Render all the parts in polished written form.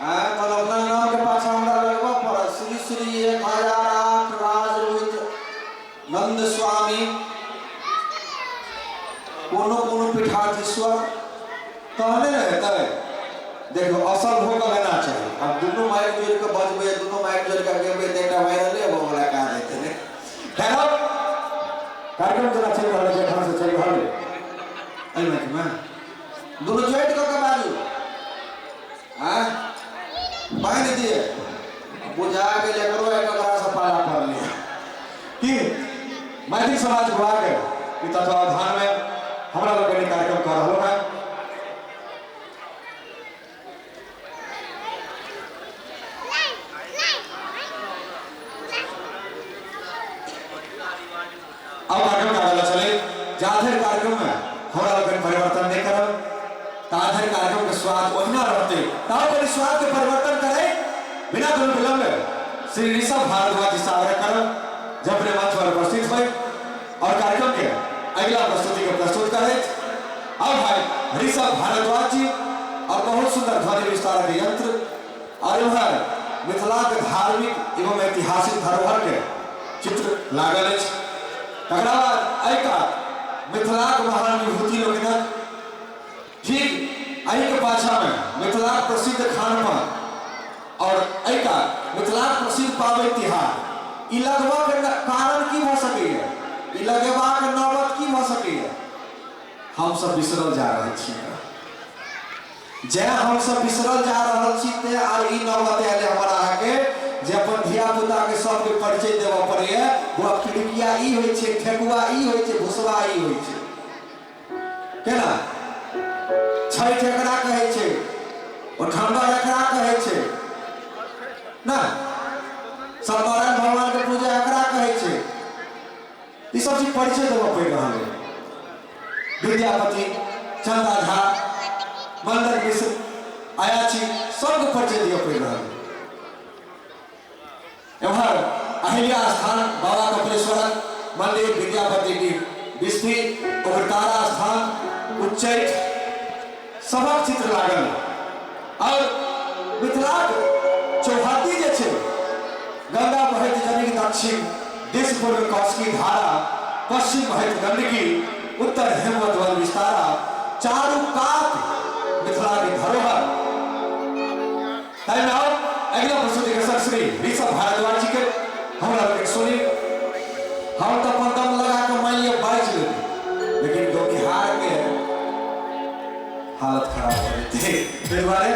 आँय, तहन अपना नामके पाछाँ हमरा लगबऽ पड़त श्री श्री 1008 राज रोहित नंद स्वामी कोनो कोनो पीठाधीश्वर, तहने ने हेतै। देखियौ, असल भोकल एना चाही। आब दुनू माइक जोड़ि कऽ बजबै, दुनू माइक जोड़ि कऽ गेबै तऽ एकटा वायरले भऽ वला काज हेतै ने। हेलो, कार्यक्रम जेना चलि रहल है, जखन से चलि रहल है एहि माइकमे दुनू जोड़ि कऽ के बाजू। आँय, बान्हि दिए, बुझा गेल एकरो एक से पाला पड़लै। कि मैथिल समाज विभाग के तत्वावधान में हमरा लोकनि कार्यक्रम कर रहल है। अब कार्यक्रम का अगला चले जाधर कार्यक्रम में हमरा लोकनि परिवर्तन नहीं करब ताधर कार्यक्रम के स्वाद ओहिना रहते। ताऊ कनि स्वाद के परिवर्तन करे बिना कोनो विलंब श्री ऋषभ भारद्वाज जी से आग्रह करब जब अपने मंच पर उपस्थित हुए और कार्यक्रम के अगला प्रस्तुति के प्रस्तुत करें। अब भाई ऋषभ भारद्वाज जी और बहुत सुंदर ध्वनि विस्तारक यंत्र और उधर मिथिला के धार्मिक एवं ऐतिहासिक धरोहर के चित्र लागल अछि। तकरा बाद एहि कात मिथिलाक महान विभूति लोकनिक, ठीक एहि के पाछा में मिथिलाक प्रसिद्ध खानपान और एहि कात मिथिलाक प्रसिद्ध पाबनि तिहार। ई लगबाक कारण की भऽ सकैए? ई लगेबाक नौबत की भऽ सकैए? हम सब बिसरल जा रहल छी। जै हम सब बिसरल जा रहल छी ते आर ई नौबत आयल हमर अहाँके जे अपन धिया पुता के सबके परिचय देबऽ पड़ैए। बौआ, पिड़ुकिया ई होइ छै, ठेकुआ ई होइ छै, भुसवा ई होइ छै, केना छठि एकरा कहै छै, ओ ठंडा एकरा कहै छै ना, सत्यनारायण भगवान के पूजा एकरा कहै छै। ई सब चीज परिचय देबऽ पड़ि रहल है। विद्यापति, चंदा झा, मंडन मिश्र, अयाची सबके परिचय दिअ पड़ि रहल है। एम्हर अहिल्या स्थान बाबा कपिलेश्वरक मंदिर, विद्यापति की बिस्फी, उग्रतारा स्थान, उच्चैठ सभक चित्र लागल। और मिथिलाक चौहद्दी जे छै, गंगा बहैत जनिक दक्षिण दिश पूर्व कौशिकी धारा, पश्चिम बहैत गंडकी, उत्तर हेमवत वन विस्तारा, चारू कात मिथिला के धरोहर। ताहि में और अगिला प्रस्तुति के संग श्री ऋषभ भारद्वाज जी के हमरा लोकनि सुनी। हम तऽ अपन दम लगा के मान लिअ बाजि लेबै, लेकिन गौनिहार के हालत खराब भऽ जेतै, ताहि दुआरे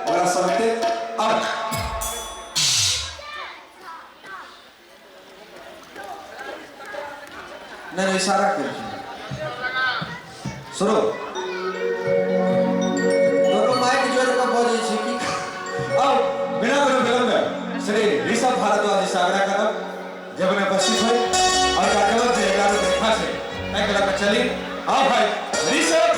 ओकरा समेटे। अब नहीं नहीं, इशारा कर सुनो, दोनों माइक जोड़ के बजै छी की। अब बिना कोनो विलंब श्री ऋषभ भारद्वाज जी से आग्रह करब जब ने उपस्थित होई और कार्यक्रम जे एगारह देखा छै ताहि के लऽ कऽ चली। आओ भाई ऋषभ